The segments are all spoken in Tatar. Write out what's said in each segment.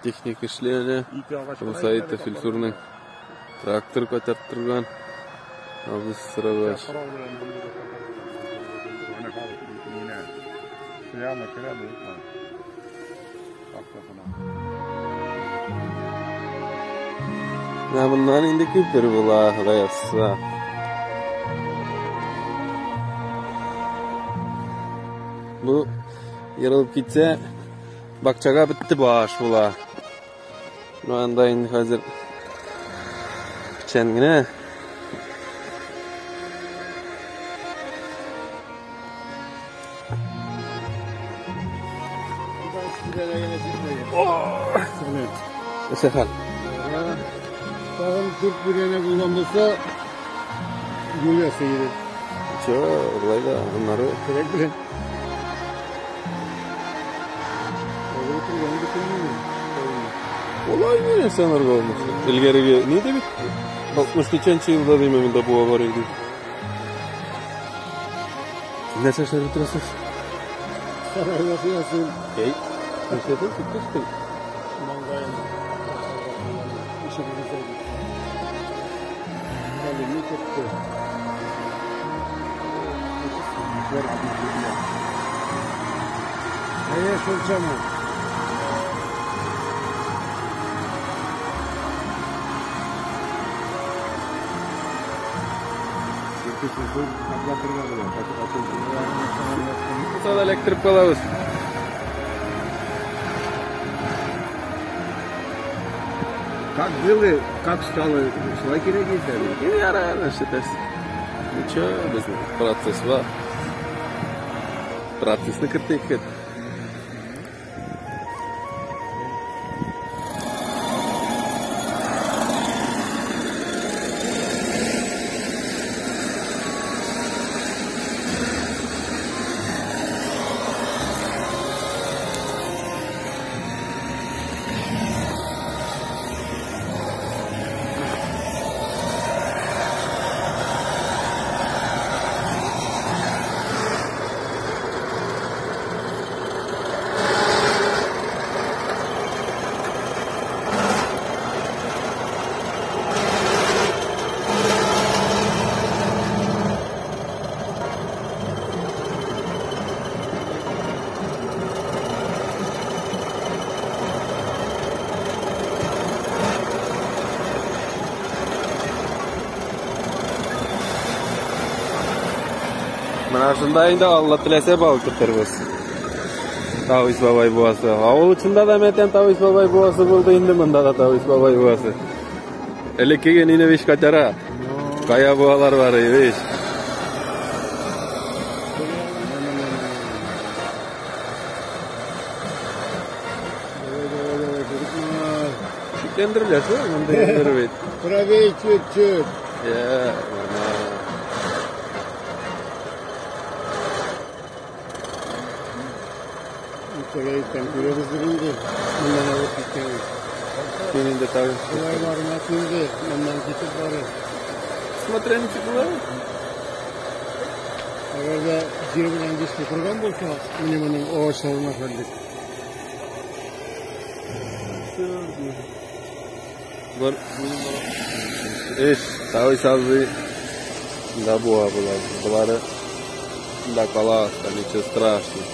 Техник эшли әле. Ике агач. Абысай Фильсурның трактор көтәреп торган. Абыз сорагач. Прямо керә бу. Бакчасына. Менә моннан инде күпер була, Ходай язса. Бу ерылып китсә, бакчага бетте баш була. Ну, анда инде хәзер печән генә. Нәрсә хәл? Тагын дүрт бүрәнә булган булса, юл ясый иде. Чё, болай да, аннары Көрәк белән. Авырып торган бит инде. Олай ни нәрсә анарга алмасын. Элгәреге ни ди бит? 60 ничәнче елда димме монда буа бар иде. Нәрсә эшләп утырасыз? Сарай ясый. Эй, нәрсә бу? Киттек. Маңгаен. Ишегебездә бит. Әле ни көтте? Әйе, шул чама. Булса да эләктереп калабыз. Как было, как стало, шулай кирәк иде әле. Ярар, нәрсә. Ничего, безнең процесс бар. Процессны кертик. Менә шунда инде Алла теләсә балык тотырбыз. Тавис бабай буасы. Авыл очында да мәтән Тавис бабай буасы булды, инде монда да Тавис бабай буасы. Элеккеге нине виш катара. Кая буалар бар, виш. Давай, давай, давай, курыкма. Шикләндерелә шул, монда яндырып бит. Правей чуть-чуть. Я, нормально. Иртәгә иртән күрәбездер инде. Моннан алып киткән. Син инде Тавис. Болай бармас инде. Моннан китеп барыр. Смотря ничек була. Әгәр дә җир белән дис тутырган булса, менә моның агачларына хәлдек. Бар. Эш, Тавис абзый. Да буа була. Болары да кала, там ничего страшного.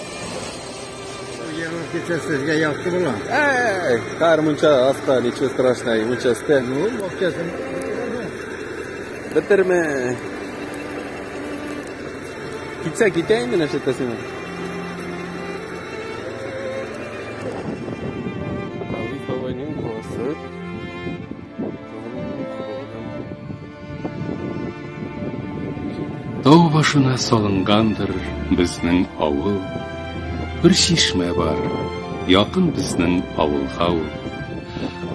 Егылып китсә сезгә яхшы була. Эй, кар мунча аста, ничего страшного, мунча өстә. Ну, бакчасын. Бетерме. Китсә китә инде нәрсә әйтәсең. Тавис бабайның буасы. Тау башына салынгандыр безнең авыл. Бер чишмә бар, якын безнең авылга ул.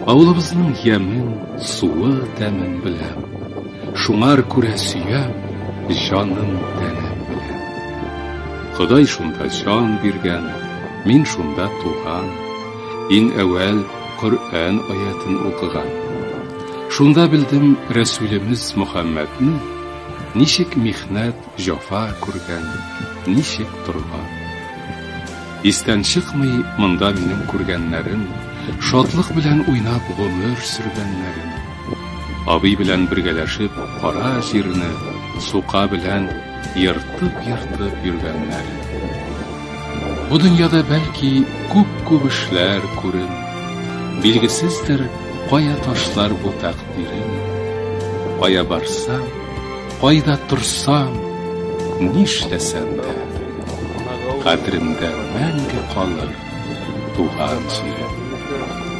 Авылыбызның ямен, суы тәмен беләм. Шуңар күрә сөям, җаным тәнем белән. Ходай шунда җан биргән, мин шунда туган. Иң әүвәл Коръән аятын укыган. Шунда белдем Рәсүлемез Мөхәммәдне ничек михнәт, җафа күргән, ничек торган. Истән чыкмый монда минем күргәннәрем, Шатлык белән уйнап гомер сөргәннәрем. Абый белән бергәләшеп кара җирне Сука белән ертып-ертып йөргәннәрем. Бу дөньяда бәлки күп-күп эшләр күрем, Билгесездер, кая ташлар бу тәкъдирем. Кая барсам, кайда торсам, нишләсәм дә, Хәтеремдә мәңге калыр туган җирем.